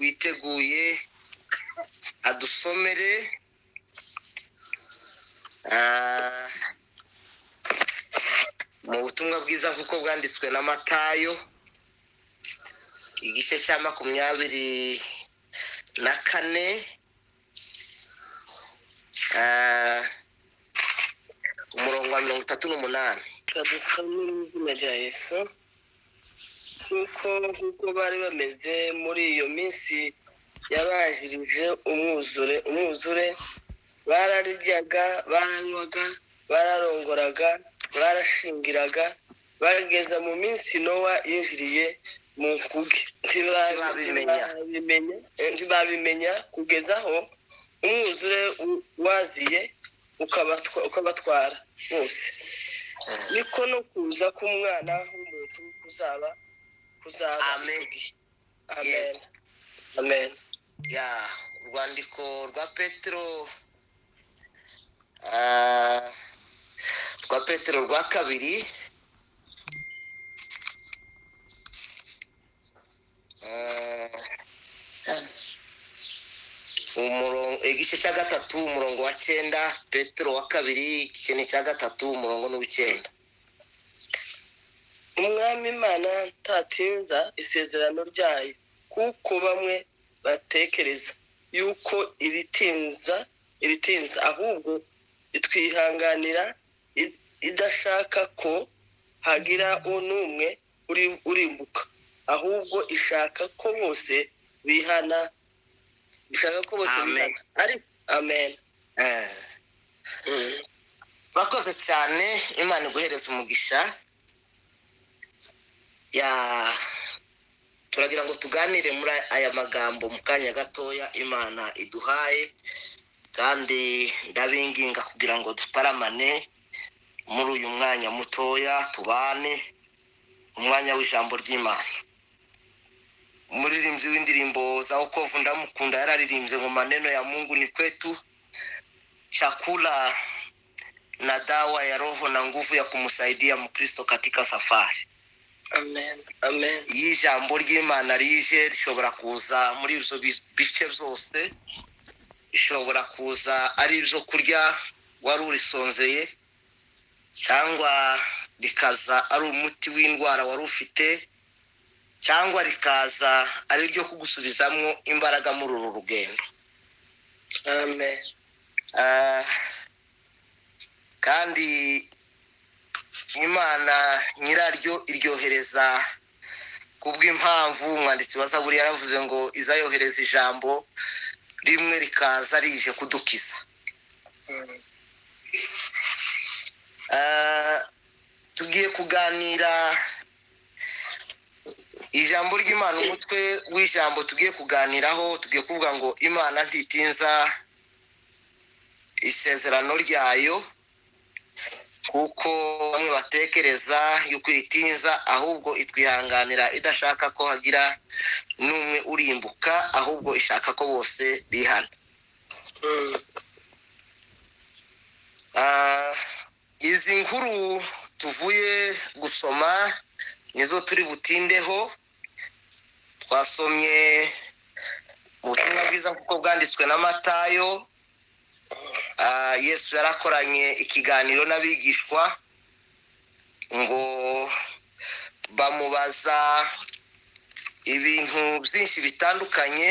Witeguye adusomere mu butumwa bwiza nk'uko bwanditswe na Matayo, igice cya 24, umurongo wa 38. Dusome mu izina rya Yesu. Nk'uko bari bameze muri iyo minsi yabanjirije umwuzure, bararyaga, baranywaga, bararongoraga, barashingiraga, bageza mu minsi Nowa yinjiriye mu nkuge. Ntibabimenya kugeza aho umwuzure waziye ukabatwara bose. Niko no kuza k'umwana w'umuntu kuzaba. Amen. Amen. Amen. Ya, urwandiko rwa Petero rwa kabiri, igice cya 3 umurongo wa 9. Petero wa kabiri igice cya 3 umurongo n'uw'icyenda. Umwami Imana ntatinza isezerano ryayo, kuko bamwe batekereza yuko iritinza, ahubwo itwihanganira idashaka ko hagira n'umwe urimbuka, ahubwo ishaka ko bose bihana. Amen. Amen. Bakoze cyane, Imana iguhereza umugisha. Ya, turagira ngo tuganire muri aya magambo mu kanya gatoya Imana iduhaye, kandi ndabinginga kugira ngo dutaramane muri uyu mwanya mutoya, tubane umwanya w'ijambo ry'Imana. Umuririmbyi w'indirimbo za wokovu ndamukunda, yararirimbye ngo maneno ya Mungu ni kwetu chakula na dawa ya roho na nguvu ya kumsaidia Mkristo katika safari. Amen. Amen. Iyo ijambo ry'Imana rije rishobora kuza muri ibyo bice byose, rishobora kuza ari ibyo kurya wari urisonzeye, cyangwa rikaza ari umuti w'indwara wari ufite, cyangwa rikaza ari iryo kugusubizamwo imbaraga muri uru rugendo. Amen. Kandi Imana nyiraryo iryohereza kubw'impamvu. Umwanditsi wa Zaburi yaravuze ngo izayohereza ijambo rimwe rikaza rije kudukiza. Tugiye kuganira ijambo ry'Imana. Umutwe w'ijambo tugiye kuganiraho, tugiye kuvuga ngo Imana ntitinza isezerano ryayo, kuko bamwe batekereza yuko iritinza, ahubwo itwihanganira idashaka ko hagira n'umwe urimbuka, ahubwo ishaka ko bose bihana. Izi nkuru tuvuye gusoma nizo turi butindeho. Twasomye mu butumwa bwiza kuko bwanditswe na Matayo. Yesu yarakoranye ikiganiro n'abigishwa, ngo bamubaza ibintu byinshi bitandukanye,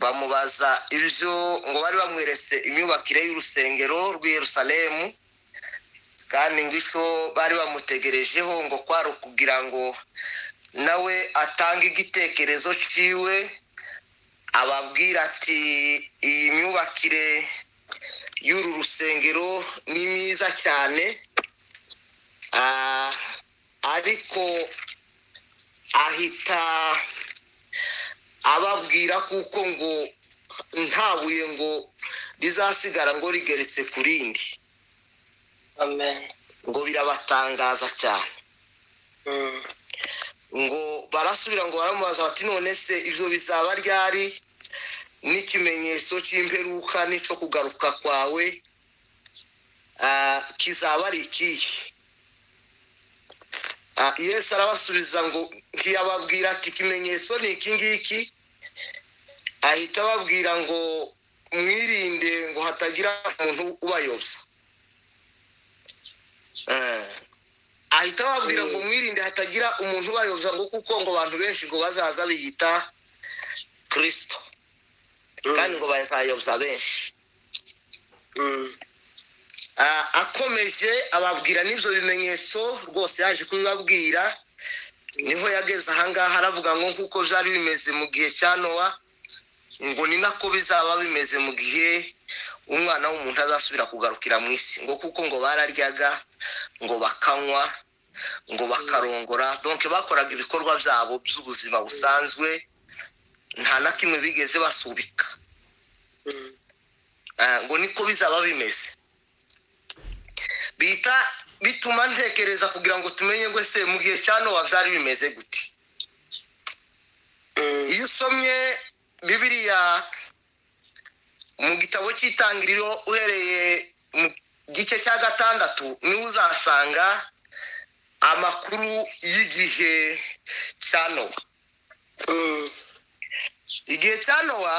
bamubaza ibyo ngo bari bamweretse imyubakire y'urusengero rw'i Yerusalemu, kandi ngo icyo bari bamutegerejeho ngo kwari ukugira ngo nawe atange igitekerezo ciwe, ababwira ati iyi myubakire y'uru rusengero ni myiza cyane, ariko ahita ababwira kuko ngo nta buye ngo rizasigara ngo rigeretse ku rindi. Amen. Ngo birabatangaza cyane. Ngo barasubira ngo baramubaza bati none se ibyo bizaba ryari, n'ikimenyetso cy'imperuka n'icyo kugaruka kwawe kizaba ari ikihe? Yesu arabasubiza ngo ntiyababwira ati ikimenyetso ni iki ngiki, Ahita ababwira ngo mwirinde ngo hatagira umuntu ubayobya. Ahita ababwira ngo mwirinde hatagira umuntu ubayobya, ngo kuko ngo abantu benshi ngo bazaza biyita Kristo, kandi ngo bazayobya benshi. Akomeje ababwira n'ibyo bimenyetso rwose yaje kubibabwira. Niho yageze ahangaha aravuga ngo nk'uko byari bimeze mu gihe cya Nowa, ngo ni nako bizaba bimeze mu gihe umwana w'umuntu azasubira kugarukira mu isi, ngo kuko ngo bararyaga, ngo bakanywa, ngo bakarongora, donc bakoraga ibikorwa byabo by'ubuzima busanzwe, nta na kimwe bigeze basubika. Ngo niko bizaba bimeze. Bita bituma ntekereza kugira ngo tumenye ngo ese mu gihe cya Nowa byari bimeze gute. Iyo usomye Bibiliya mu gitabo cy'Itangiriro uhereye mu gice cya 6, niho uzasanga amakuru y'igihe cya Nowa. Igihe cya Nowa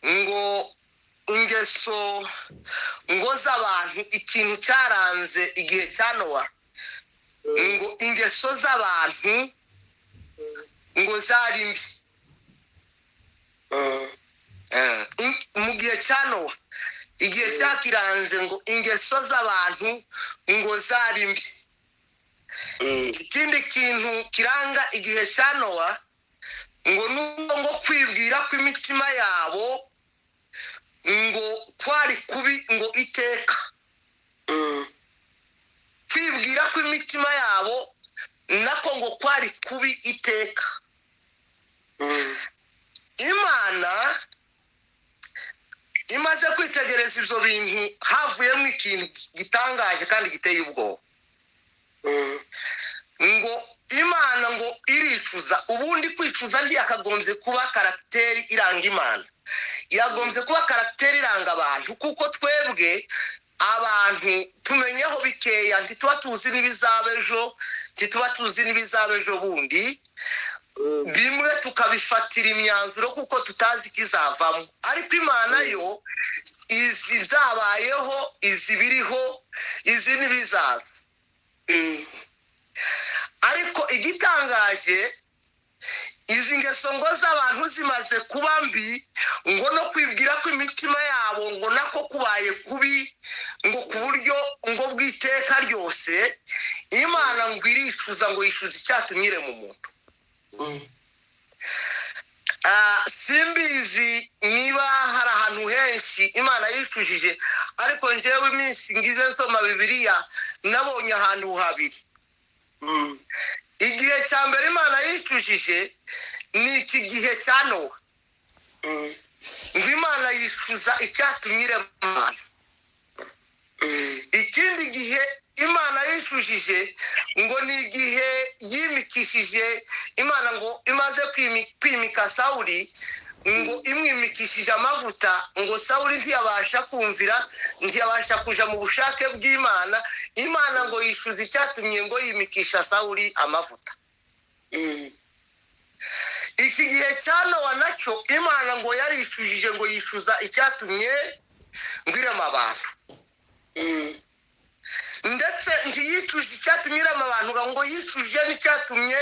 ngo ingeso ngo z'abantu, ikintu cyaranze igihe cya Nowa ngo ingeso z'abantu ngo zari mbi. Mu gihe cya Nowa, igihe cyakiranze ngo ingeso z'abantu ngo zari mbi. Ikindi kintu kiranga igihe cya Nowa ngo nuko ngo kwibwira kw'imitima yabo ngo kwari kubi ngo iteka. Kwibwira kw'imitima yabo nako ngo kwari kubi iteka. Imana imaze kwitegereza ibyo bintu, havuyemo ikintu gitangaje kandi giteye ubwoba. Ngo Imana ngo iricuza. Ubundi kwicuza ntiyakagombye kuba caractère iranga Imana, yagombye kuba caractère iranga abantu, kuko twebwe abantu tumenyeho bikeya, ntituba tuzi n'ibizaba ejo, ntituba tuzi n'ibizaba ejo bundi, bimwe tukabifatira imyanzuro kuko tutazi ikizavamo. Ariko Imana yo izi byabayeho, izi biriho, izi n'ibizaza. Ariko igitangaje, izi ngeso ngo z'abantu zimaze kuba mbi, ngo no kwibwira ko imitima yabo ngo nako kubaye kubi, ngo ku buryo ngo bw'iteka ryose, Imana ngo iricuza, ngo yicuza icyatumye irema umuntu. Simbizi niba hari ahantu henshi Imana yicujije, ariko njyewe iminsi ngize nsoma Bibiliya nabonye ahantu habiri. Igihe cya mbere Imana yicujije ni iki gihe cya Nowa, ngo Imana yicuza icyatumye irema abantu. Ikindi gihe Imana yicujije ngo ni igihe yimikishije Imana, ngo imaze kwimika Sawuli, ngo imwimikishije amavuta, ngo Sawuli ntiyabasha kumvira, ntiyabasha kuja mu bushake bw'Imana. Imana ngo yicuza icyatumye ngo yimikisha Sawuli amavuta. Iki gihe cya Nowa nacyo Imana ngo yaricujije, ngo yicuza icyatumye ngo irema abantu. Ndetse ntiyicuje icyatumye irema abantu, ngo yicuje n'icyatumye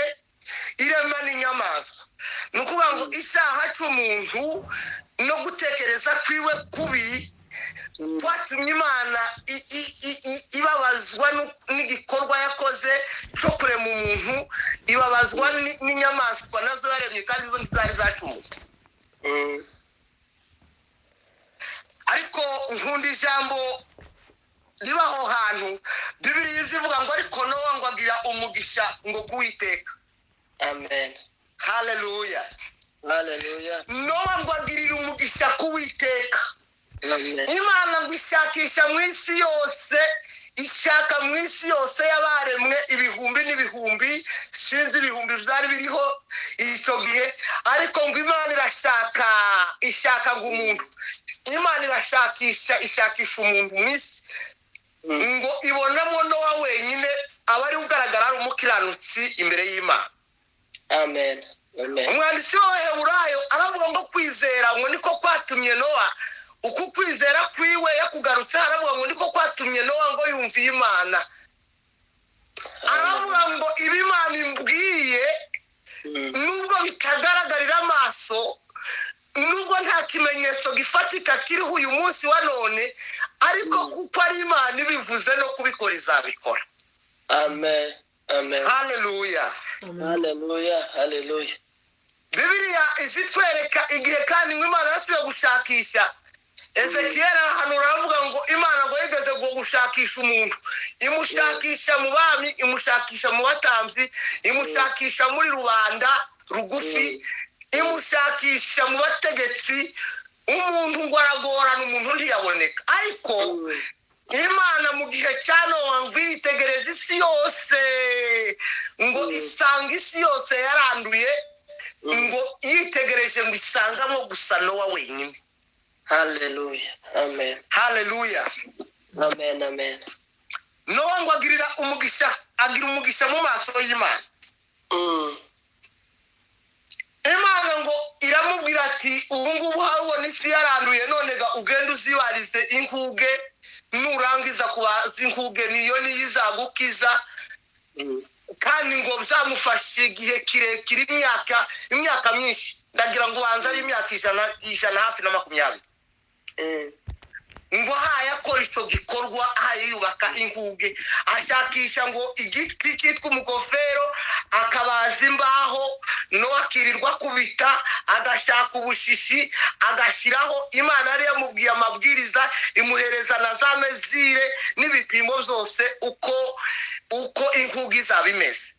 irema n'inyamaswa. Ni ukuvuga ngo icyaha cy'umuntu no gutekereza kwiwe kubi kwatumye Imana ibabazwa n'igikorwa yakoze cyo kurema umuntu, ibabazwa n'inyamaswa nazo yaremye kandi zo ntizari zacumuye. Ariko nkunda ijambo riba aho hantu Bibiliya izivuga ngo ariko Nowa ngo agira umugisha ngo kuwiteka. Amen. Haleluya. Haleluya. Nowa ngo agirira umugisha kuwiteka. Amen. Imana ngo ishakisha mu isi yose, ishaka mu isi yose y'abaremwe ibihumbi n'ibihumbi, sinzi ibihumbi byari biriho icyo gihe, ariko ngo Imana irashaka, ishaka ngo umuntu, Imana irashakisha, ishakisha umuntu mu isi, ngo ibonamo Nowa wenyine aba ari ugaragara ari umukiranutsi imbere y'Imana. Amen. Amen. Umwanditsi w'Abaheburayo aravuga ngo kwizera ngo niko kwatumye Nowa, uku kwizera kwiwe yakugarutse, aravuga ngo niko kwatumye Nowa ngo yumviye Imana. Aravuga ngo ibi Imana imbwiye, nubwo bitagaragarira amaso, nubwo nta kimenyetso gifatika kiriho uyu munsi wa none, ariko kuko ari Imana ibivuze no kubikora izabikora. Amen. Amen. Haleluya. Haleluya. Haleluya. Bibiliya izitwereka igihe kandi ngo Imana yasubiye gushakisha Ezekiyeli. Arahanura aravuga ngo Imana ngo yigeze ngo gushakisha umuntu, imushakisha mu bami, imushakisha mu batambyi, imushakisha muri rubanda rugufi, imushakisha mu bategetsi. Umuntu ngo aragorana, umuntu ntiyaboneka. Ariko Imana mu gihe cya Nowa ngo yitegereza isi yose, ngo isanga isi yose yaranduye, ngo yitegereje ngo isangamo gusa Nowa wenyine. Haleluya. Amen. Haleluya. Amen. Amen. Nowa ngo agirira umugisha, agira umugisha mu maso y'Imana. Imana ngo iramubwira ati ubu ngubu harubona isi yaranduye, none ga ugende uzibarize inkuge, nurangiza kubaza inkuge niyo niyo izagukiza. Kandi ngo byamufashe igihe kirekire, imyaka myinshi, ndagira ngo ubanze ari imyaka 100, 120. Ngo ahaye akora icyo gikorwa, ahaye yubaka inkuge, ashakisha ngo igiti cyitwa umugofero, akabaza imbaho, no akirirwa akubita, agashaka ubushishi agashyiraho. Imana yari yamubwiye amabwiriza, imuhereza na za mezire n'ibipimo byose uko inkuge izaba imeze.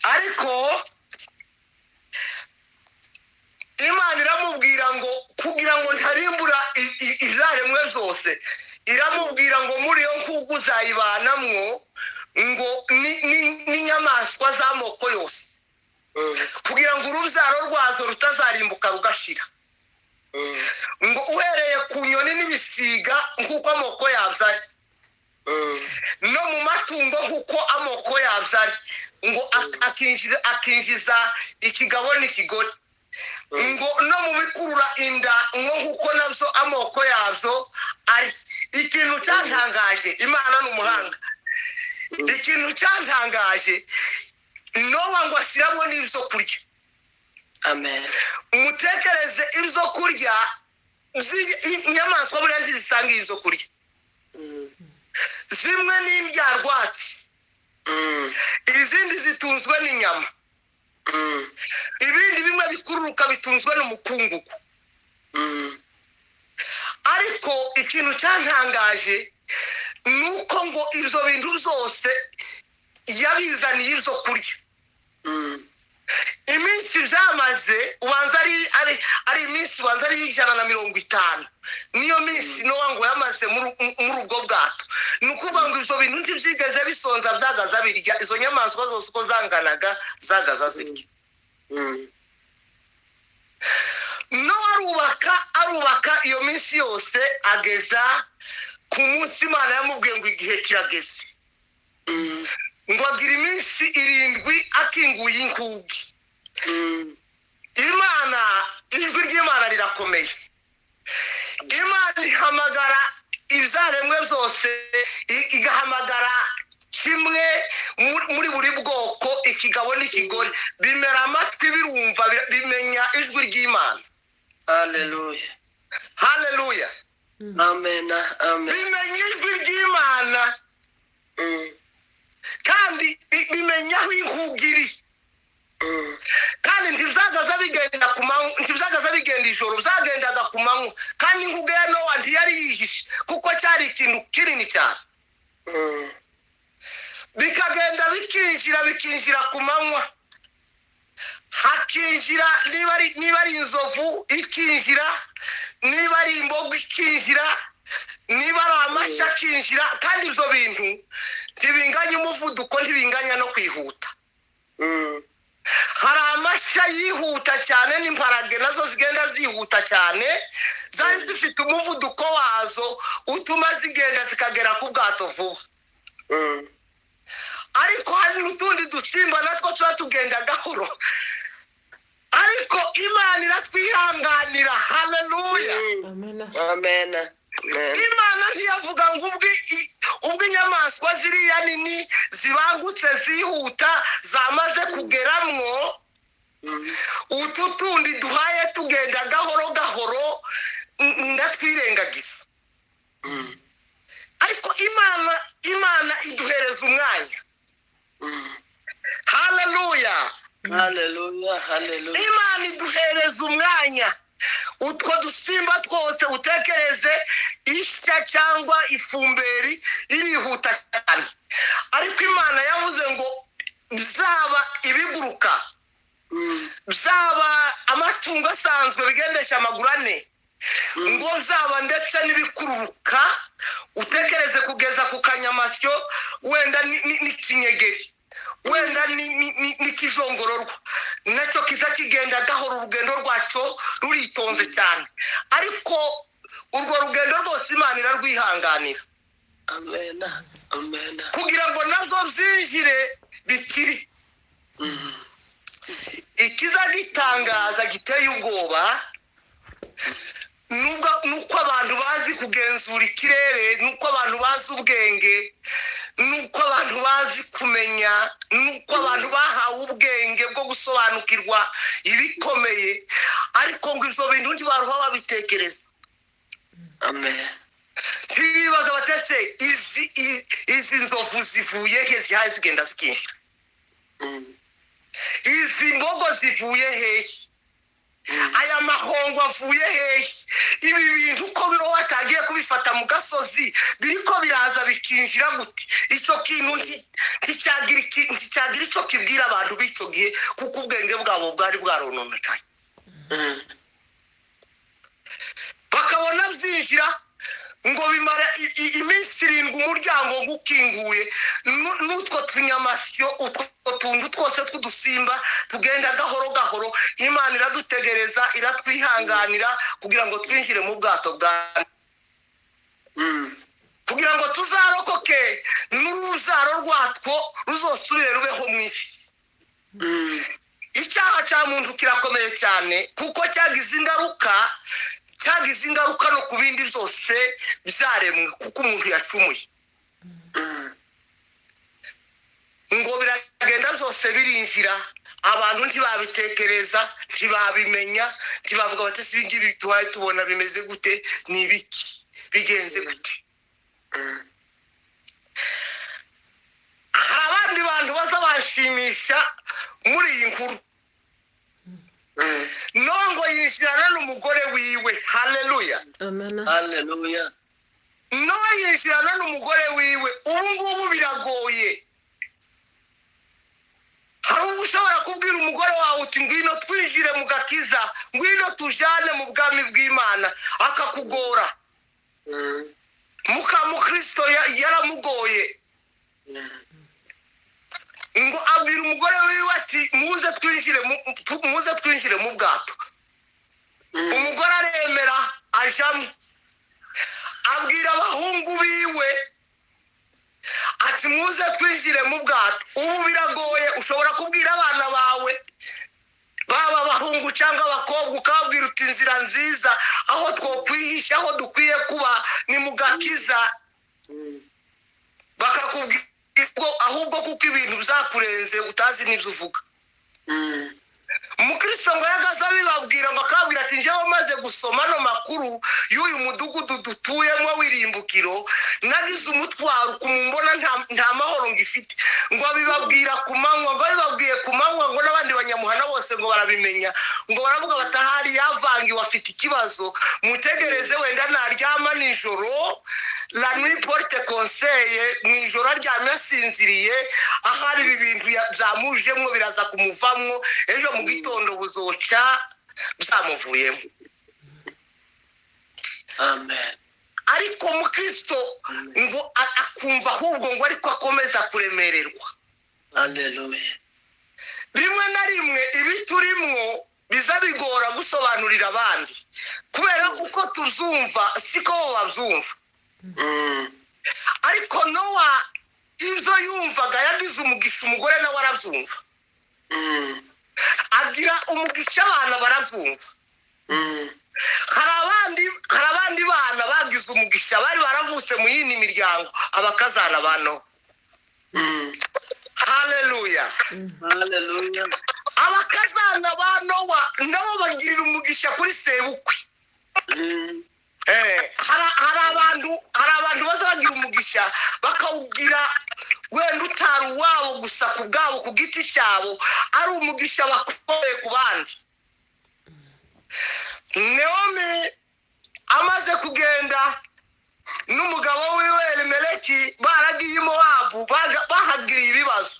Ariko Imana iramubwira ngo kugira ngo ntarimbura izaremwe zose, iramubwira ngo muri iyo nkugu uzayibanamwo ngo n'inyamaswa z'amoko yose, kugira ngo urubyaro rwazo rutazarimbuka rugashira. Ngo uhereye ku nyoni n'ibisiga nk'uko amoko yabyo ari, no mu matungo nk'uko amoko yabyo ari, ngo akinjiza ikigabo n'ikigore, ngo no mu bikurura inda ngo nk'uko nabyo amoko yabyo ari. Ikintu cyantangaje, Imana ni umuhanga, ikintu cyantangaje, Nowa ngo ashyiramo n'ibyo kurya. Amen. Mutekereze ibyo kurya, inyamaswa buriya ntizisanga ibyo kurya. Zimwe ni indyarwatsi, izindi zitunzwe n'inyama, ibindi bimwe bikururuka bitunzwe n'umukungugu. Ariko ikintu cyantangaje ni uko ngo ibyo bintu byose yabizaniye ibyo kurya. Iminsi byamaze ubanza ari iminsi ubanza ari 150, niyo minsi Nowa ngo yamaze muri ubwo bwato. Ni ukuvuga ngo ibyo bintu ntibyigeze bisonza, byagaza birya. Izo nyamaswa zose uko zanganaga zagaza zirya. Nowa arubaka iyo minsi yose, ageza ku munsi Imana yamubwiye ngo igihe kirageze. Ngo agira iminsi 7 akinguye inkugi. Imana, ijwi ry'Imana rirakomeye. Imana ihamagara ibyaremwe byose, igahamagara kimwe muri buri bwoko, ikigabo n'ikigore, bimera amatwi birumva, bimenya ijwi ry'Imana. Haleluya. Haleluya. Amen. Amen. Bimenya ijwi ry'Imana. Kandi bimenya aho inkuge iri. Kandi ntibyagaza bigenda ku manywa, ntibyagaza bigenda ijoro, byagendaga ku manywa. Kandi inkuge ya Nowa ntiyari yihishe, kuko cyari ikintu kinini cyane. Bikagenda bikinjira ku manywa, hakinjira niba ari inzovu ikinjira, niba ari imbogo ikinjira, niba ari amashyi akinjira. Kandi ibyo bintu ntibinganya umuvuduko, ntibinganya no kwihuta. Hari amashyi yihuta cyane n'imparage nazo zigenda zihuta cyane, zari zifite umuvuduko wazo utuma zigenda zikagera ku bwato vuba. Ariko hari n'utundi dusimba natwo tuba tugenda gahoro, ariko Imana iratwihanganira. Haleluya. Amen. Amen. Amen. Imana ntiyavuga ngo ubwo inyamaswa ziriya nini zibangutse zihuta zamaze kugeramwo, utu tundi duhaye tugenda gahoro gahoro ndatwirengagiza. Ariko Imana iduhereza umwanya. Haleluya. Hallelujah. Hallelujah. Imana iduhereza umwanya. Utwo dusimba twose, utekereze isha cyangwa ifumberi irihuta cyane, ariko Imana yavuze ngo byaba ibiguruka, byaba amatungo asanzwe bigendesha amaguru ane, ngo byaba ndetse n'ibikururuka, utekereze kugeza ku kanyamasyo, wenda n'ikinyegeri, wenda n'ikijongororwa, nacyo kiza kigenda gahoro, urugendo rwacyo ruritonze cyane, ariko urwo rugendo rwose Imana irarwihanganira. Amen. Amen. Kugira ngo nazo byinjire bikiri. Ikiza gitangaza giteye ubwoba nuko abantu bazi kugenzura ikirere, nuko abantu bazi ubwenge, nuko abantu bazi kumenya, nuko abantu bahawe ubwenge bwo gusobanukirwa ibikomeye, ariko ngo ibyo bintu ntibaruha babitekereza. Amen. Ntibibaza batese izi nzovu zivuye he zihaye zigenda zikinjira? Izi mbogo zivuye hehe? Aya mahongo avuye hehe? Ibi bintu uko biro watangiye kubifata mu gasozi biriko biraza bikinjira gute? Icyo kintu nticyagira icyo kibwira abantu b'icyo gihe, kuko ubwenge bwabo bwari bwarononekaye. Bakabona byinjira, ngo bimara iminsi 7 umuryango ngo ukinguye, n'utwo tunyamasyo, utwo tuntu twose tw'udusimba tugenda gahoro gahoro, Imana iradutegereza, iratwihanganira kugira ngo twinjire mu bwato bwa kugira ngo tuzarokoke n'urubyaro rwatwo ruzosubire rubeho mu isi. Icyaha cya muntu kirakomeye cyane, kuko cyagize ingaruka, cyagize ingaruka no ku bindi byose byaremwe, kuko umuntu yacumuye. Ngo biragenda byose birinjira, abantu ntibabitekereza, ntibabimenya, ntibavuga bati si ibi ngibi tuhaye tubona bimeze gute, ni ibiki, bigenze gute? Hari abandi bantu baza bashimisha muri iyi nkuru. Nongo yinjirana n'umugore wiwe. Haleluya. Amen. Hallelujah. No yinjirana n'umugore wiwe. Ubu ngubu biragoye. Hari ubwo ushobora kubwira umugore wawe uti ngwino twinjire mu gakiza, ngwino tujane mu bwami bw'Imana, akakugora. Muka mukristo yaramugoye. Ngo abwira umugore wiwe ati muze twinjire muze twinjire mu bwato. Umugore aremera ajamo. Abwira abahungu biwe ati muze twinjire mu bwato. Ubu biragoye, ushobora kubwira abana bawe, baba abahungu cyangwa abakobwa, ukababwira uti inzira nziza aho twokwihisha, aho dukwiye kuba ni mu gakiza. Bakakubwira ngo ahubwo kuko ibintu byakurenze utazi n'ibyo uvuga. Umukristo ngo yagaze abibabwira, ngo akababwira ati njyewe maze gusoma ano makuru y'uyu mudugudu dutuyemo w'irimbukiro, nagize umutwaro kumumbona nta mahoro ngifite. Ngo abibabwira ku manywa, ngo abibabwiye ku manywa, ngo n'abandi banyamuhana bose ngo barabimenya, ngo baravuga bati ahari yavangiwe afite ikibazo, mutegereze wenda naryama nijoro, la nuit porte conseil, mu ijoro aryamye asinziriye, ahari ibi bintu byamujemwo biraza kumuvamwo, ejo mu gitondo buzoca byamuvuyemo. Amen. Ariko mukristo ngo akumva ahubwo ngo ariko akomeza kuremererwa. Hallelujah. Rimwe na rimwe ibi turimwo biza bigora gusobanurira abandi, kubera uko tuzumva siko bo babyumva. Ariko Nowa Ibyo yumvaga yagize umugisha, umugore nawe arabyumva, agira umugisha abana barabyumva. Hari abandi bana bagize umugisha bari baravutse mu yindi miryango, abakazana ba Nowa. Haleluya. Haleluya. Abakazana ba Nowa nabo bagirira umugisha kuri sebukwe. Hari abantu baza bagira umugisha bakawugira wenda utari uwabo gusa ku bwabo, ku giti cyabo, ari umugisha bakoreye ku bandi. Nawomi amaze kugenda n'umugabo wiwe Elimeleki, baragiye i Mowabu, bahagiriye ibibazo,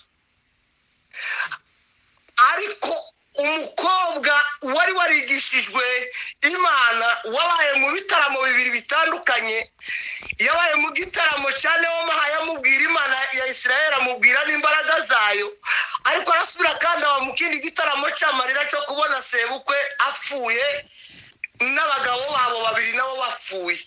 ariko umukobwa wari warigishijwe Imana, wabaye mu bitaramo bibiri bitandukanye, yabaye mu gitaramo cya Nawomi yamubwira Imana ya Isirayeli, amubwira n'imbaraga zayo, ariko arasubira kandi aba mu kindi gitaramo cy'amarira cyo kubona sebukwe apfuye n'abagabo babo babiri nabo bapfuye.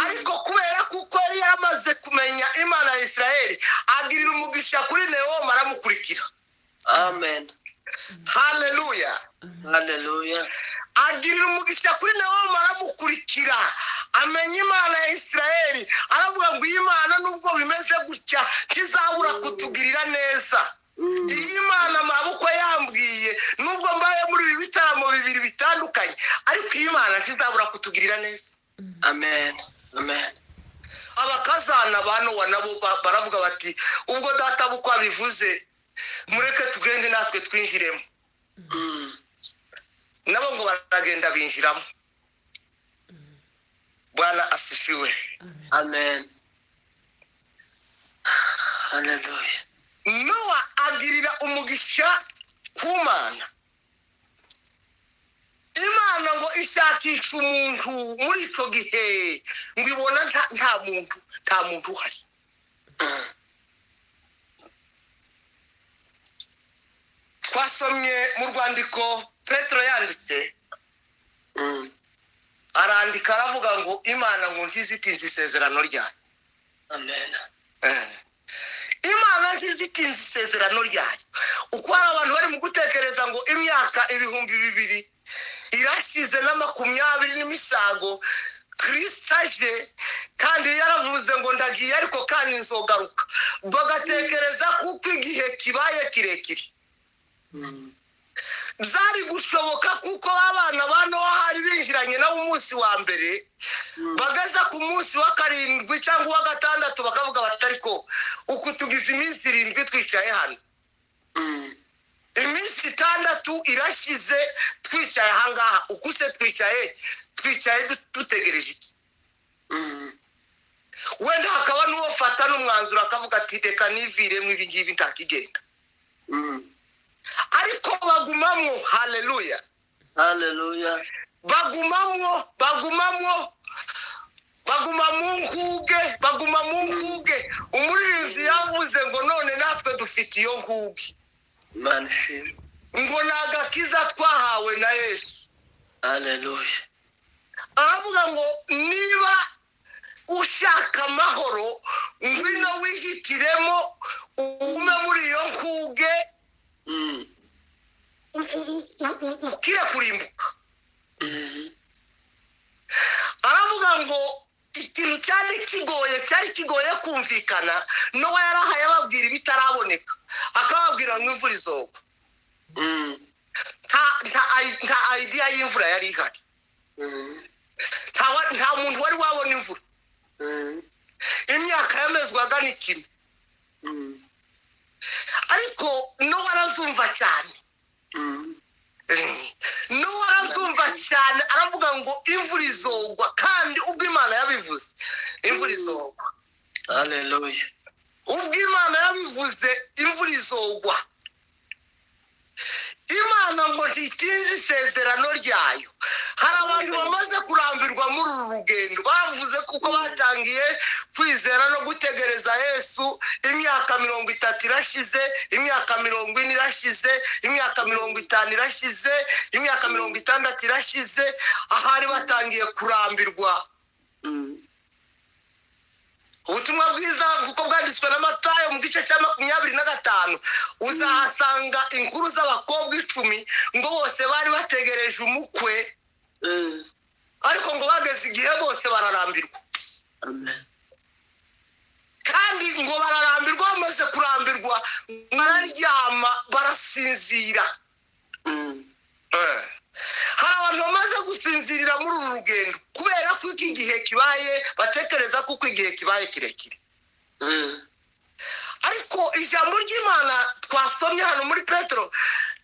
Ariko kubera kuko yari yaramaze kumenya Imana ya Isirayeli, agirira umugisha kuri Nawomi, aramukurikira. Amen. Haleluya. Haleluya. Agirira umugisha kuri Nawomi, aramukurikira, amenya Imana ya Isirayeli, aravuga ngo iyi Mana nubwo bimeze gutya ntizabura kutugirira neza. Iyi Mana mabukwe yambwiye, nubwo mbaye muri ibi bitaramo bibiri bitandukanye, ariko iyi Mana ntizabura kutugirira neza. Amen. Amen. Abakazana ba Nowa nabo baravuga bati ubwo data bukwe abivuze, mureke tugende natwe twinjiremo. Nabo ngo baragenda binjiramo. Bwana asifiwe. Amen. Haleluya. Nowa agirira umugisha ku Mana. Imana ngo ishakisha umuntu muri icyo gihe, ngo ibona nta muntu uhari. Twasomye mu rwandiko Petero yanditse, arandika aravuga ngo Imana ngo ntizitinze isezerano ryayo. Amen. Imana ntizitinze isezerano ryayo. Uko hari abantu bari mu gutekereza ngo imyaka 2000 irashize na 20 n'imisago, Kristo aje kandi yaravuze ngo ndagiye ariko kandi nzogaruka, bagatekereza kuko igihe kibaye kirekire. Byari gushoboka kuko abana ba Nowa hari binjiranye nawe umunsi wa mbere, bagaza ku munsi wa 7 cyangwa uwa 6 bakavuga bati ariko uku tugize iminsi 7 twicaye hano, iminsi 6 irashize twicaye ahangaha, uku se twicaye dutegereje iki? Wenda hakaba n'uwo fata n'umwanzuro akavuga ati reka niviremo ibi ngibi ntakigenda. Ariko bagumamwo. Haleluya. Haleluya. Bagumamwo, baguma mu nkuge, baguma mu nkuge. Umuririmbyi yavuze ngo none natwe dufite iyo nkuge. Imana ishimwe. Ngo ni agakiza twahawe na Yesu. Haleluya. Aravuga ngo niba ushaka amahoro, ngwino wihitiremo ugume muri iyo nkuge, ukire kurimbuka. Aravuga ngo ikintu cyari kigoye kumvikana, Nowa yarahaye ababwira ibitaraboneka, akababwira ngo imvura izogwa. Nta idea y'imvura yari ihari. Nta muntu wari wabona imvura. Imyaka yamezwaga n'ikime. Ariko Nowa arazumva cyane. Nowa arazumva cyane, aravuga ngo imvura izogwa, kandi ubwo Imana yabivuze imvura izogwa. Haleluya. Ubwo Imana yabivuze imvura izogwa. Imana ngo ntitinze isezerano ryayo. Hari abantu bamaze kurambirwa muri uru rugendo, bavuze kuko batangiye kwizera no gutegereza Yesu, imyaka 30 irashize, imyaka 40 irashize, imyaka 50 irashize, imyaka 60 irashize, ahari batangiye kurambirwa. Ubutumwa bwiza kuko bwanditswe na Matayo mu gice cya 25, uzahasanga inkuru z'abakobwa 10 ngo bose bari bategereje umukwe, ariko ngo bageze igihe bose bararambirwa. Kandi ngo bararambirwa, bamaze kurambirwa bararyama barasinzira. Hari abantu bamaze gusinzirira muri uru rugendo kubera ko iki gihe kibaye, batekereza ko igihe kibaye kirekire. Ariko ijambo ry'Imana twasomye hano muri Petero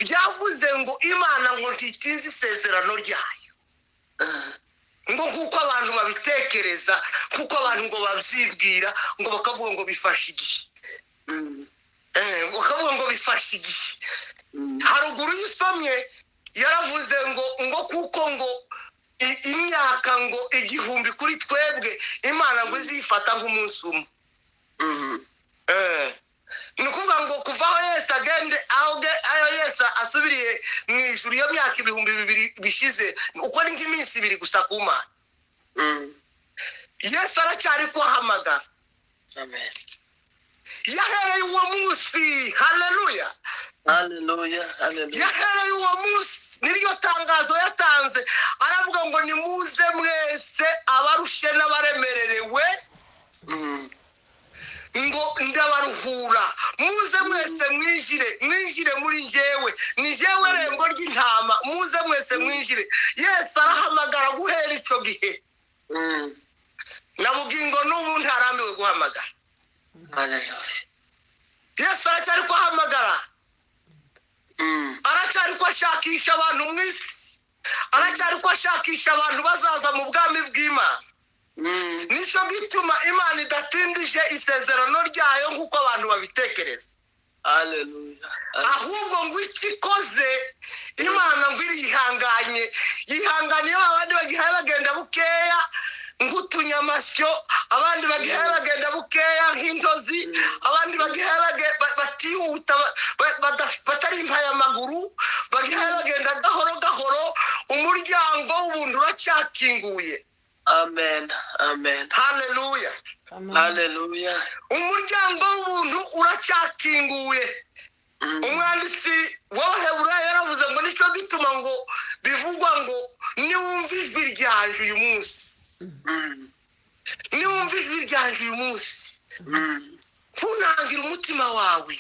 ryavuze ngo Imana ngo ntitinze isezerano ryayo, ngo kuko abantu babitekereza, kuko abantu ngo babyibwira, ngo bakavuga ngo bifashe igihe, bakavuga ngo bifashe igihe. Haruguru y'isomye yaravuze ngo kuko ngo imyaka ngo 1000 kuri twebwe Imana ngo izifata nk'umunsi umwe. Ni ukuvuga ngo kuva aho Yesu agende, aho Yesu asubiriye mu ijuru, iyo myaka 2000 bishize, uko ni nk'iminsi 2 gusa ku Mana. Yesu aracyari kuhamagara. Amen. Yahereye uwo munsi, haleluya, haleluya, haleluya. Yahereye uwo munsi, niryo tangazo yatanze, aravuga ngo nimuze mwese abarushe n'abaremererewe, ngo ndabaruhura, muze mwese mwinjire, mwinjire muri njyewe, ni njyewe rembo ry'intama, muze mwese mwinjire. Yesu arahamagara guhera icyo gihe, na bugingo n'ubu ntarambiwe guhamagara. Yesu aracyari kuhamagara, aracyari kwashakisha abantu mu isi, aracyari kwashakisha abantu bazaza mu bwami bw'Imana. Nicyo gituma Imana idatindije isezerano ryayo nk'uko abantu babitekereza. Haleluya. Ahubwo ngo ikikoze Imana ngo irihanganye, yihanganiye abandi bagihaye bagenda bukeya nk'utunyamasyo, abandi bagihaye bagenda bukeya nk'intozi, abandi bagihaye batihuta batari impayamaguru, bagihaye bagenda gahoro gahoro. Umuryango w'ubuntu uracyakinguye. Amen. Amen. Haleluya. Haleluya. Umuryango w'ubuntu uracyakinguye. Umwanditsi w'Abaheburayo yaravuze ngo nicyo gituma ngo bivugwa ngo niwumva ijwi ryanje uyu munsi, niwumva ijwi ryanje uyu munsi, ntunangire umutima wawe.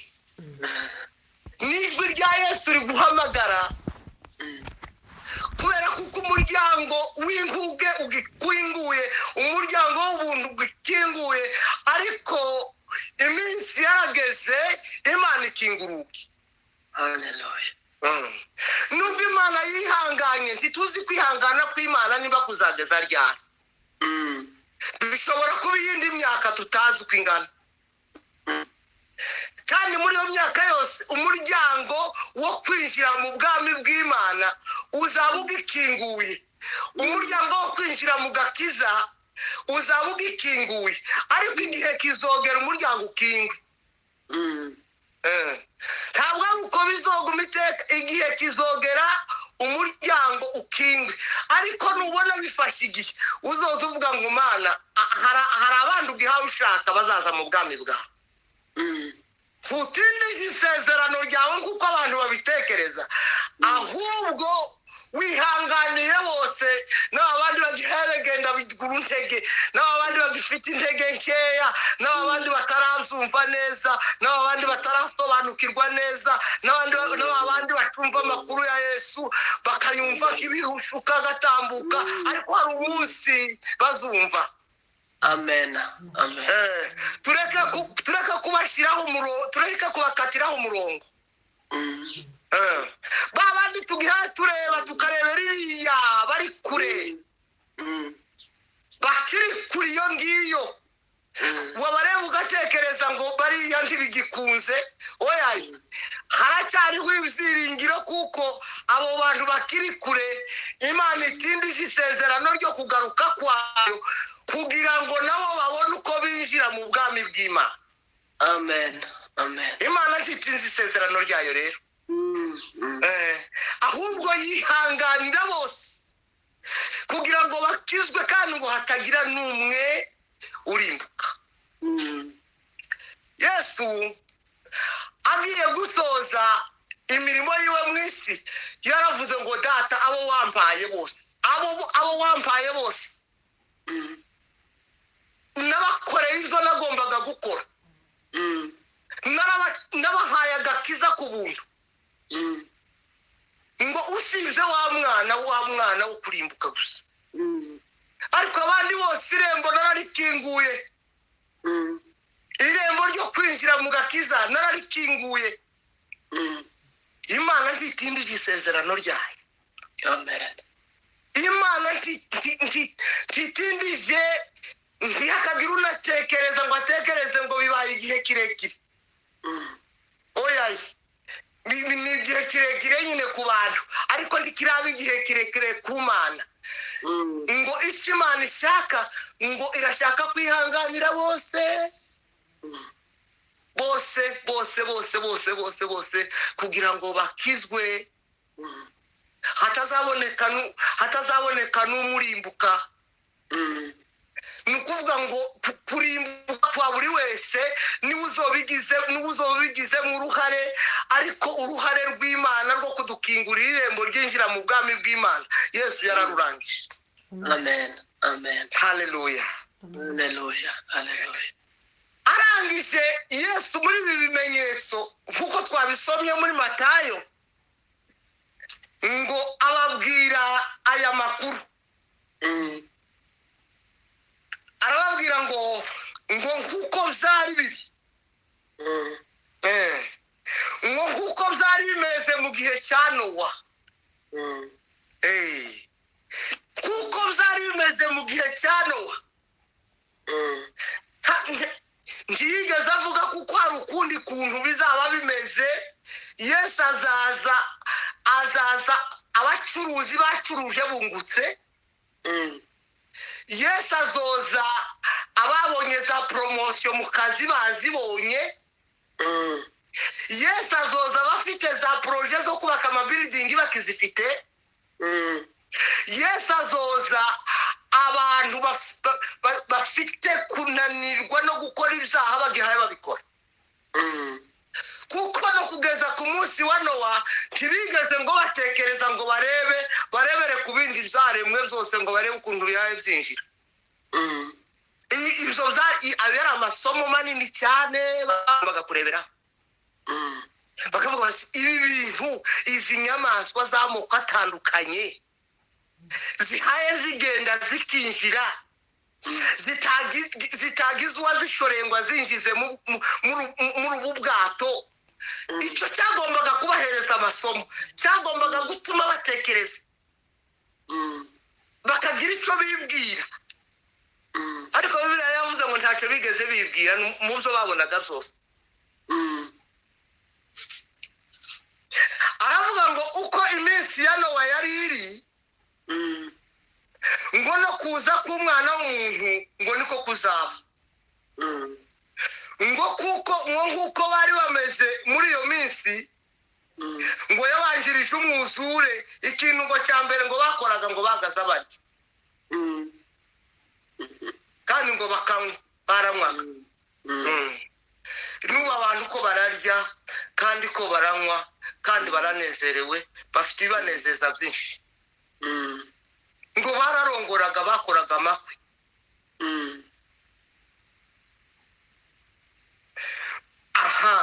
N'ijwi rya Yesu riguhamagara, kubera kuko umuryango w'inkuge ugikinguye, umuryango w'ubuntu ugikinguye, ariko iminsi yarageze Imana ikinguruka. Haleluya. Nubwo Imana yihanganye, ntituzi kwihangana kw'Imana niba kuzageza ryari. Bishobora kuba iyindi myaka tutazi uko ingana, kandi muri iyo myaka yose umuryango wo kwinjira mu bwami bw'Imana uzaba ugikinguye, umuryango wo kwinjira mu gakiza uzaba ugikinguye, ariko igihe kizogera umuryango ukingwe. Ntabwo ari uko bizoguma iteka, igihe kizogera umuryango ukingwe. Ariko nubona bifashe igihe, uzoza uvuga ngo Mana, hari abandi ugihawe ushaka bazaza mu bwami bwawe. Futindije isezerano ryawe nk'uko abantu babitekereza, ahubwo wihanganiye bose, n'abandi bagiheregenda bigura intege, n'abandi bagifite intege nkeya, n'abandi batarabyumva neza, n'abandi batarasobanukirwa neza, n'abandi batumva amakuru ya Yesu bakayumva nk'ibirushuka gatambuka, ariko hari umunsi bazumva. Amen. Amen. Tureke kubashyiraho umurongo, tureke kubakatiraho umurongo. Babandi tugiha tureba tukarebera iriya bari kure, bakiri kure iyo ngiyo, wabareba ugatekereza ngo bariya ntibigikunze. Oya, haracyariho ibyiringiro kuko abo bantu bakiri kure Imana itindije isezerano ryo kugaruka kwayo, kugira ngo nabo babone uko binjira mu bwami bw'Imana. Amen. Amen. Imana ntitinze isezerano ryayo rero, ahubwo yihanganira bose kugira ngo bakizwe, kandi ngo hatagira n'umwe urimbuka. Yesu agiye gusoza imirimo yiwe mu isi, yaravuze ngo data abo wampaye bose, abo wampaye bose n'abakoreye ibyo nagombaga gukora, nabahaye agakiza ku buntu, ngo usibye wa mwana wo kurimbuka gusa, ariko abandi bose irembo nararikinguye, irembo ryo kwinjira mu gakiza nararikinguye. Imana ntitindije isezerano ryayo. Amen. Imana ntitindije, ntihakagira unatekereza ngo atekereze ngo bibaye igihe kirekire. Oya, ni igihe kirekire nyine ku bantu, ariko ntikiraba igihe kirekire ku Mana. Ngo icyo Imana ishaka, ngo irashaka kwihanganira bose bose bose bose bose bose bose kugira ngo bakizwe, hatazaboneka n'umurimbuka. Ni ukuvuga ngo kurimbuka kwa buri wese niwe uzobigizemo uruhare, ariko uruhare rw'Imana rwo kudukingurira irembo ryinjira mu bwami bw'Imana Yesu yararurangije. Amen. Amen. Haleluya. Haleluya. Haleluya. Arangije Yesu muri ibi bimenyetso nk'uko twabisomye muri Matayo, ngo ababwira aya makuru. Arababwira ngo nk'uko byari biri, ngo nk'uko byari bimeze mu gihe cya Nowa, kuko byari bimeze mu gihe cya Nowa. Ntiyigeze avuga kuko hari ukundi kuntu bizaba bimeze. Yesu azaza abacuruzi bacuruje bungutse. Yesu azoza ababonye za poromosiyo mu kazi bazibonye. Yesu azoza abafite za poroje zo kubaka amabiridingi bakizifite. Yesu azoza abantu bafite kunanirwa no gukora ibyaha bagihaye babikora. Kuko no kugeza ku munsi wa Nowa ntibigeze ngo batekereza ngo barebere ku bindi byaremwe byose ngo barebe ukuntu bihaye byinjira. Ibyo ari amasomo manini cyane bagakurebera, bakavuga bati ibi bintu, izi nyamaswa z'amoko atandukanye zihaye zigenda zikinjira, zitagize uwazishoreye ngo azinjize muri ubu bwato. Icyo cyagombaga kubahereza amasomo, cyagombaga gutuma batekereza, bakagira icyo bibwira. Ariko Bibiliya yavuze ngo ntacyo bigeze bibwira mu byo babonaga byose. Aravuga ngo uko iminsi ya Nowa yari iri, ngo no kuza k'umwana w'umuntu ngo niko kuzaba. Ngo kuko ngo nk'uko bari bameze muri iyo minsi, ngo yabanjirije umwuzure, ikintu ngo cya mbere ngo bakoraga ngo bagaza barya, kandi ngo bakanywa, baranywaga. N'ubu abantu ko bararya kandi ko baranywa kandi baranezerewe, bafite ibibanezeza byinshi. Ngo bararongoraga, bakoraga amakwe. Aha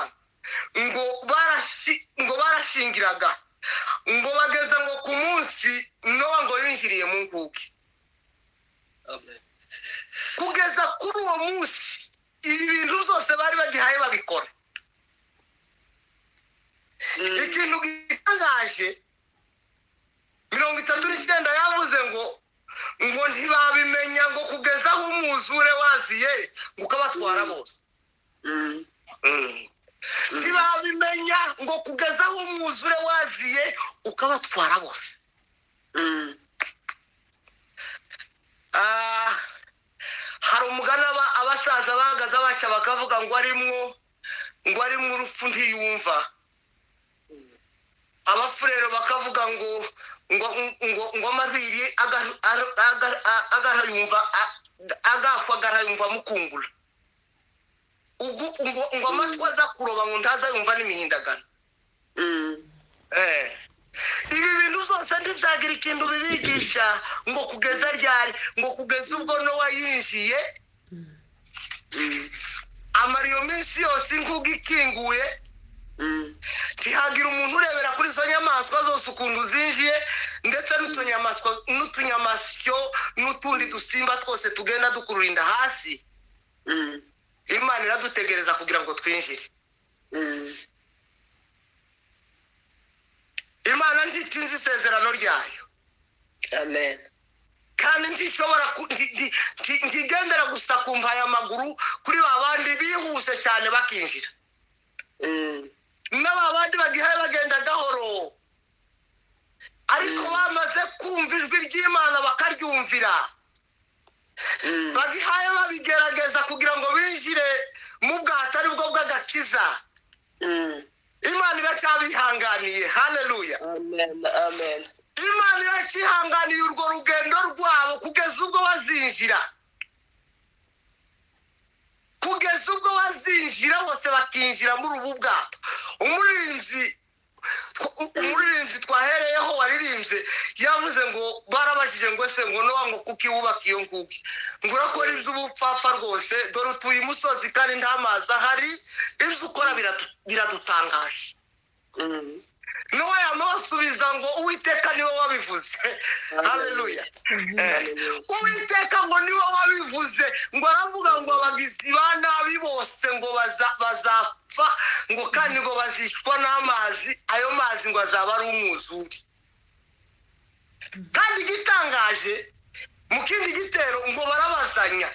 ngo barashingiraga, ngo bageza ngo ku munsi Nowa ngo yinjiriye mu nkuge. Kugeza kuri uwo munsi ibi bintu byose bari bagihaye babikora. Ikintu gitangaje, 39 yavuze ngo ntibabimenya ngo kugeza aho umwuzure waziye ngo ukabatwara bose. Ntibabimenya ngo kugeza aho umwuzure waziye ukabatwara bose. Hari umugani abasaza bahagaze baca bakavuga ngo arimwo urupfu ntiyumva. Abafurero bakavuga ngo ngo amabiri agarayumva agakwa agarayumva mukungura. Ngo amatwi aza kuroba ngo ntaza yumva n'imihindagano. Ibi bintu zose ntibyagira ikintu bibigisha ngo kugeza ryari, ngo kugeza ubwo Nowa yinjiye amara iyo minsi yose inkuga ikinguye, ntihagira umuntu urebera kuri izo nyamaswa zose ukuntu zinjiye, ndetse n'utunyamasyo n'utundi dusimba twose tugenda dukurura inda hasi. Imana iradutegereza kugira ngo twinjire. Imana ntitinze isezerano ryayo. Amen. Kandi ntishobora ntigendera gusa ku mpayamaguru kuri ba bandi bihuse cyane bakinjira. N'aba bandi bagihaye bagenda gahoro, ariko bamaze kumva ijwi ry'Imana bakaryumvira, bagihaye babigerageza kugira ngo binjire mu bwato ari bwo bw'agakiza. Imana iracyabihanganiye. Haleluya. Amen. Amen. Imana iracyihanganiye urwo rugendo rwabo kugeza ubwo bazinjira, kugeza ubwo bazinjira bose bakinjira muri ubu bwato. Umuririmbyi twahereyeho waririmbye yavuze ngo barabajije ngo ese ngo Nowa ngo kuki wubaka iyo nkuge, ngo urakora iby'ubupfapfa rwose, dore utuye imusozi kandi nta mazi ahari, ibyo ukora biradutangaje. Nowa yamubasubiza ngo Uwiteka niwe wabivuze. Haleluya. Uwiteka ngo niwe wabivuze, ngo aravuga ngo abagizi ba nabi bose ngo bazapfa, ngo kandi ngo bazicwa n'amazi, ayo mazi ngo azaba ari umwuzure. Kandi igitangaje mu kindi gitero ngo barabazanya,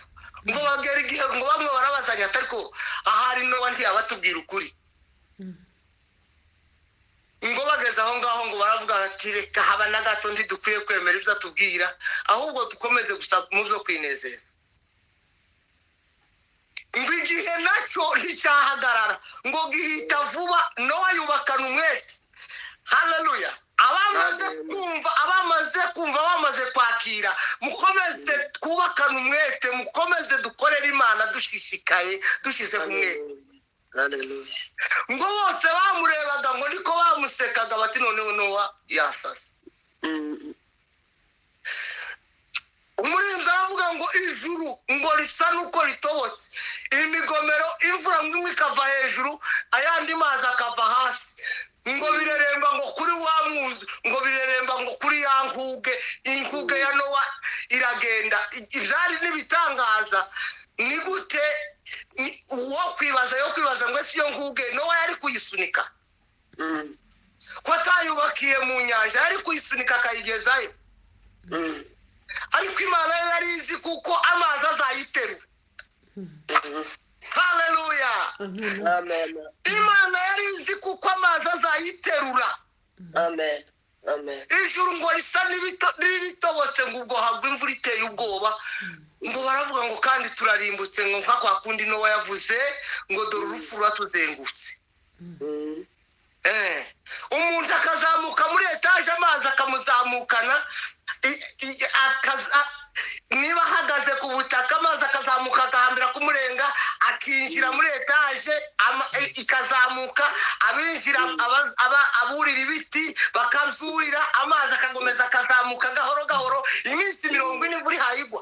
ngo bagera igihe ngo bamwe barabazanya, ariko ahari Nowa ntiyabatubwira ukuri. Ngo bageze aho ngaho ngo baravuga bati reka haba na gato ntidukwiye kwemera ibyo atubwira, ahubwo dukomeze gusa mu byo kwinezeza. Ngo igihe nacyo nticyahagarara, ngo gihita vuba. Nowa yubakana umwete. Haleluya. Abamaze kumva bamaze kwakira, mukomeze twubakane umwete, mukomeze dukorere Imana dushishikaye, dushyize ku mwete. Haleluya. Ngo bose bamurebaga ngo niko bamusekaga bati noneho Nowa yasaze. Umurinzi aravuga ngo ijuru ngo risa nuko ritobotse, imigomero imvura imwe ikava hejuru ayandi mazi akava hasi, ngo bireremba ngo kuri wa mwuzu, ngo bireremba ngo kuri ya nkuge, inkuge ya Nowa iragenda. Ibyari n'ibitangaza. Ni gute uwo kwibaza yo kwibaza ngo ese iyo nkuge Nowa yari kuyisunika, ko atayubakiye mu nyanja, yari kuyisunika akayigezayo. Ariko Imana yo yari izi kuko amazi azayiterura. Haleluya. Amen. Imana yari izi kuko amazi azayiterura. Amen. Amen. Ijuru ngo risa n'ibitobotse, ngo ubwo hagwa imvura iteye ubwoba, ngo baravuga ngo kandi turarimbutse, ngo nka kwa kundi Nowa yavuze ngo dore urupfu ruratuzengurutse. Umuntu akazamuka muri etaje amazi akamuzamukana, niba ahagaze ku butaka amazi akazamuka agahambira kumurenga, akinjira muri etaje ikazamuka, abinjira aburira ibiti bakabyurira, amazi akakomeza akazamuka gahoro gahoro, iminsi 40 imvura ihayigwa.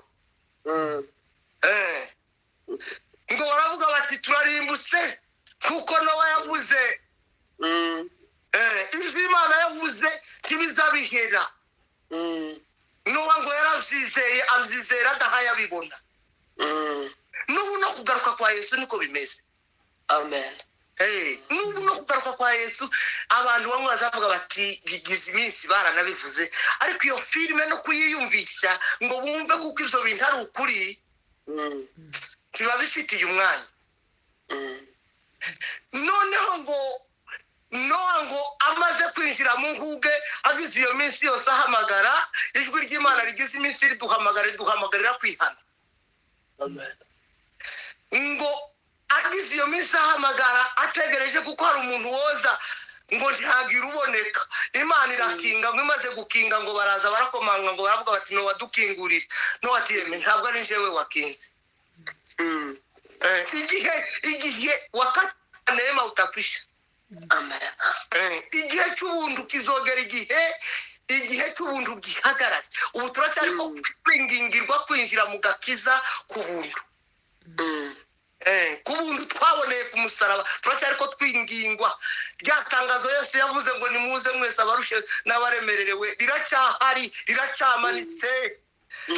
Ngo baravuga bati turarimbutse kuko Nowa yavuze. Ibyo Imana yavuze ntibizabihera. Nowa ngo yarabyizeye, abyizera adahaye abibona. N'ubu no kugaruka kwa Yesu niko bimeze. Amen. N'ubu no kugaruka kwa Yesu abantu bamwe bazavuga bati bigize iminsi baranabivuze, ariko iyo filime no kuyiyumvisha ngo bumve kuko ibyo bintu ari ukuri biba bifitiye umwanya. Noneho ngo Nowa ngo amaze kwinjira mu nkuge, agize iyo minsi yose ahamagara, ijwi ry'Imana rigize iminsi riduhamagara, riduhamagarira kwihana. Amen. Ngo agize iyo minsi ahamagara ategereje kuko hari umuntu woza, ngo ntihagire uboneka. Imana irakinga, ngo imaze gukinga ngo baraza barakomanga, ngo baravuga bati Nowa dukingurire. Nowa ati yemwe ntabwo ari njyewe wakinze. Igihe wakati neema utakwisha. Amen. Igihe cy'ubuntu kizogera, igihe cy'ubuntu gihagarare. Ubu turacyariko kwingingirwa kwinjira mu gakiza ku buntu. Ku buntu twaboneye ku musaraba turacyariko twingingwa. Rya tangazo Yesu yavuze ngo nimuze mwese abarushe n'abaremererewe riracyahari, riracyamanitse,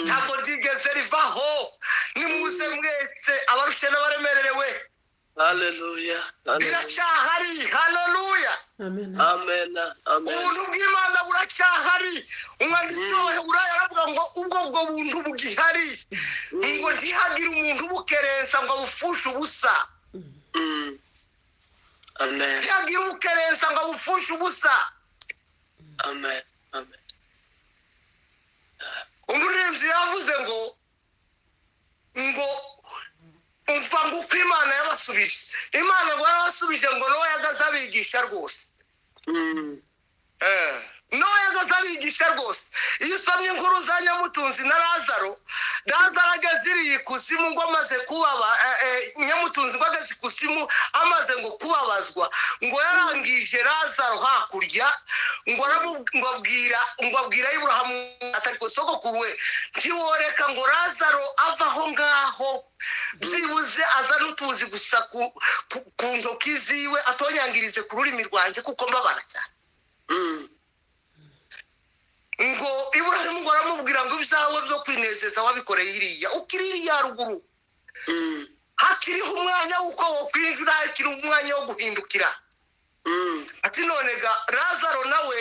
ntabwo ryigeze rivaho. Nimuze mwese abarushe n'abaremererewe. Haleluya. Riracyahari, haleluya. Amen. Amen. Amen. Ubuntu bw'Imana buracyahari. Umwanditsi w'Abaheburayo aravuga ngo ubwo buntu bugihari, ngo ntihagire umuntu ubukerensa ngo abupfushe ubusa. Amen. Ntihagire ubukerensa ngo abupfushe ubusa. Amen. Amen. Umuririmbyi yavuze ngo umva ngo uko Imana yabasubije, Imana ngo yarabasubije ngo Nowa yagaze abigisha rwose. Nowa yagaze abigisha rwose. Iyo usomye inkuru za Nyamutunzi na Lazaro, Lazaro ageze iriya ikuzimu ngo amaze kubaba, Nyamutunzi ngo ageze ikuzimu amaze ngo kubabazwa, ngo yarangije Lazaro hakurya, ngo abwira Iburahamu atari ku sogokuru we, ntiworeka ngo Lazaro ava aho ngaho, byibuze azane utuzi gusa ku ntoki ziwe, atonyangirize ku rurimi rwanjye kuko mbabara cyane. Ngo Iburahamu ngo aramubwira ngo ibyawe byo kwinezeza wabikoreye iriya, ukiri iriya ruguru, hakiriho umwanya w'uko wokwinjira, hakiri umwanya wo guhindukira. Ati none ga Lazaro nawe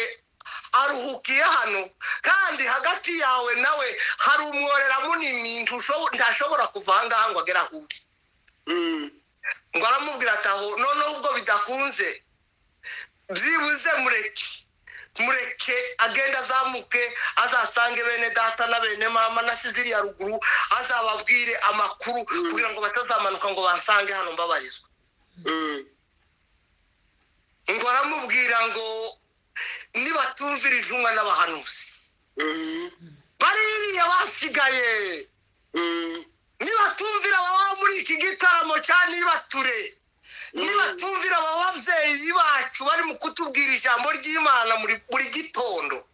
aruhukiye hano, kandi hagati yawe nawe hari umworera munini, ntashobora kuva aha ngaha ngo agere aho uri. Ngo aramubwira ati aho noneho ubwo bidakunze, byibuze mureke agende azamuke, azasange bene data na bene mama na ziriya ruguru, azababwire amakuru kugira ngo batazamanuka ngo bansange hano mbabarizwa. Ngo aramubwira ngo nibatumvira intumwa n'abahanuzi bariya basigaye, nibatumvira ababa muri iki gitaramo cya nibature, nibatumvira aba babyeyi bacu bari mu kutubwira ijambo ry'Imana buri gitondo,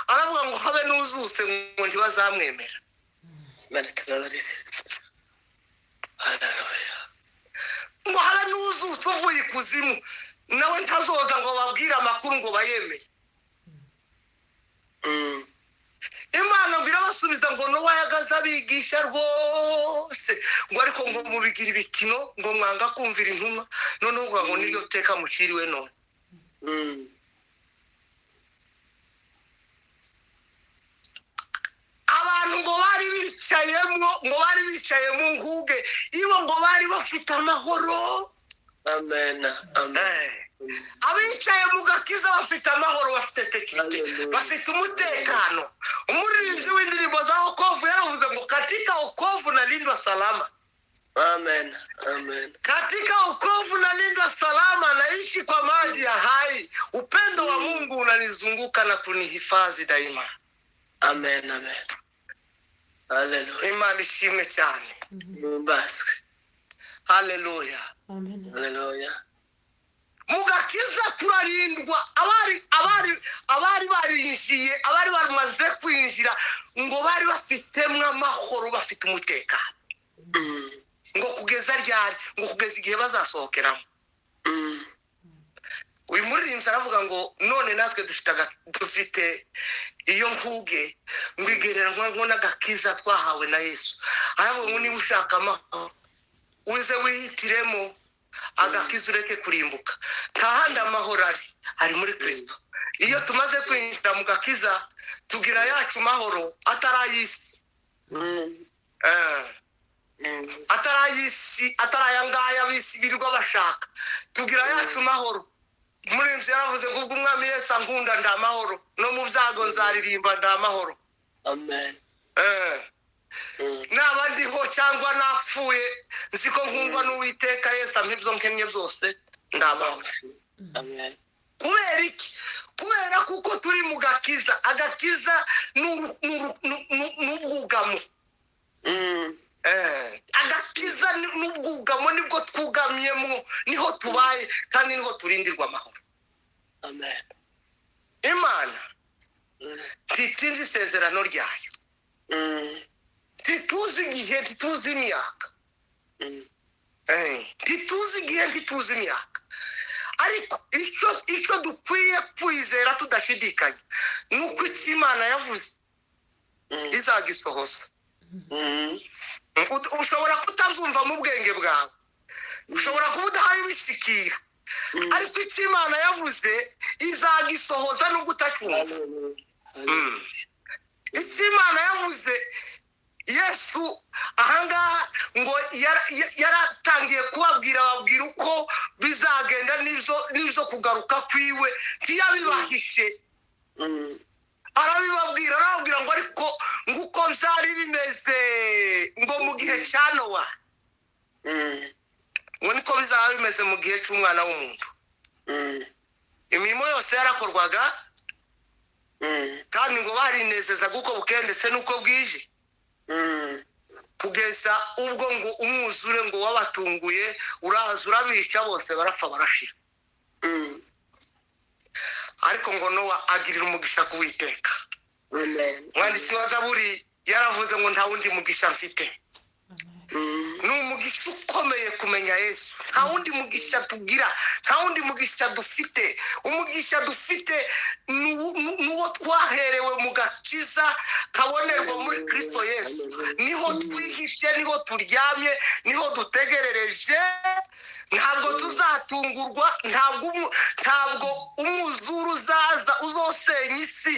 aravuga ngo habe n'uzuse ngo ntibazamwemera. Ngo habe n'uzuse uvuye ikuzimu nawe ntazoza ngo babwire amakuru ngo bayemere. Imana ngo irabasubiza ngo Nowa yagaze abigisha rwose, ngo ariko ngo mubigira ibikino, ngo mwanga kumvira intumwa, noneho ngo niryo teka muciriwe none. Abantu ngo bari bicayemo, ngo bari bicaye mu nguge, ibo ngo bari bafite amahoro. Amen. Amen. Abicaye mu gakiza bafite amahoro, bafite sekirite, bafite umutekano. Umuririmbyi w'indirimbo za wokovu yaravuze ngo katika wokovu nalindwa salama. Amen. Amen. Katika wokovu nalindwa salama, naishi kwa maji ya hai, upendo wa Mungu unanizunguka na kunihifadhi daima. Amen. Amen. Haleluya. Imana ishimwe cyane. Mbaswe. Haleluya. Amen. Haleluya. Mu gakiza turarindwa. Abari barinjiye, abari bamaze kwinjira, ngo bari bafitemo amahoro, bafite umutekano. Ngo kugeza ryari? Ngo kugeza igihe bazasohokeramo. Uyu muririmbyi aravuga ngo none natwe dufite iyo nkuge, ngo igereranywa n'agakiza twahawe na Yesu. Aravuga ngo niba ushaka amahoro uze wihitiremo agakiza ureke kurimbuka. Nta handi amahoro ari muri Kristo. Iyo tumaze kwinjira mu gakiza tugira yacu mahoro atari ay'isi. Atari ay'isi, atari aya ngaya ab'isi birirwa bashaka. Tugira yacu mahoro. Umuririmbyi yaravuze ngo ubwo Umwami Yesu ankunda ndi amahoro, no mu byago nzaririmba ndi amahoro. Amen. Naba ndiho cyangwa napfuye, nzi ko nkundwa n'Uwiteka Yesu ampa ibyo nkennye byose, ndi amahoro. Amen. Kubera iki? Kubera kuko turi mu gakiza. Agakiza n'ubwugamo. turindirwe amahoro. Amen. Imana ntitinze isezerano ryayo. Ntituzi igihe, ntituzi imyaka. Ntituzi igihe, ntituzi imyaka, ariko icyo dukwiye kwizera tudashidikanya ni uko icyo Imana yavuze izagisohoza. Ushobora kutabyumva mu bwenge bwawe, ushobora kuba udahaye ubishikira, ariko icyo Imana yavuze izagisohoza nubwo utacyumva. Icyo Imana yavuze, Yesu ahangaha ngo yaratangiye kubabwira, ababwira uko bizagenda n'ibyo kugaruka kwiwe, ntiyabibahishe, arabibabwira, arababwira ngo ariko ngo uko byari bimeze ngo mu gihe cya Nowa, ngo niko bizaba bimeze mu gihe cy'umwana w'umuntu. Imirimo yose yarakorwaga, kandi ngo barinezezaga uko bukeye ndetse n'uko bwije, kugeza ubwo ngo umwuzure ngo wabatunguye uraza urabica bose barapfa barashira. Ariko ngo Nowa agirira umugisha ku Uwiteka. Umwanditsi wa Zaburi yaravuze ngo nta wundi mugisha mfite. Ni umugisha ukomeye kumenya Yesu. Nta wundi mugisha tugira, nta wundi mugisha dufite. Umugisha dufite n'uwo twaherewe mu gakiza kabonerwa muri Kristo Yesu. Niho twihishe, niho turyamye, niho dutegerereje. Ntabwo tuzatungurwa, ntabwo umwuzure uzaza uzosenya isi,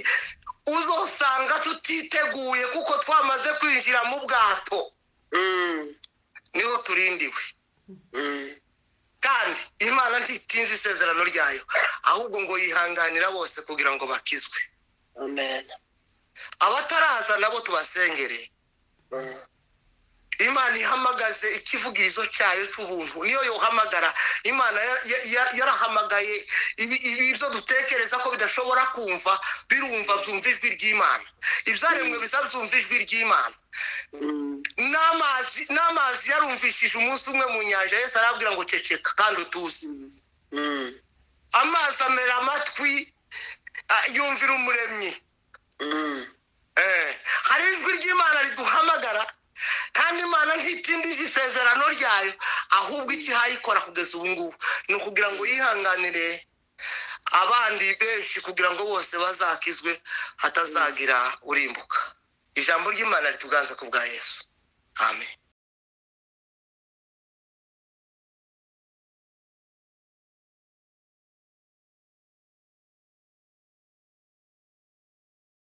uzosanga tutiteguye kuko twamaze kwinjira mu bwato. Niho turindiwe. Kandi Imana ntitinze isezerano ryayo, ahubwo ngo yihanganira bose kugira ngo bakizwe. Amen. Abataraza nabo tubasengere. Imana ihamagaze ikivugirizo cyayo cy'ubuntu, niyo yohamagara. Imana yarahamagaye ibyo dutekereza ko bidashobora kumva, birumva, byumva ijwi ry'Imana. Ibyaremwe bizabyumva ijwi ry'Imana. N'amazi yarumvishije umunsi umwe mu nyanja, Yesu arabwira ngo ceceka kandi utuze. Amazi amera amatwi, yumvira umuremyi. Hari ijwi ry'Imana riduhamagara, kandi Imana ntitindije isezerano ryayo, ahubwo icyo ihayikora kugeza ubu ngubu ni ukugira ngo yihanganire abandi benshi, kugira ngo bose bazakizwe, hatazagira urimbuka. Ijambo ry'Imana rituganza ku bwa Yesu. Amen.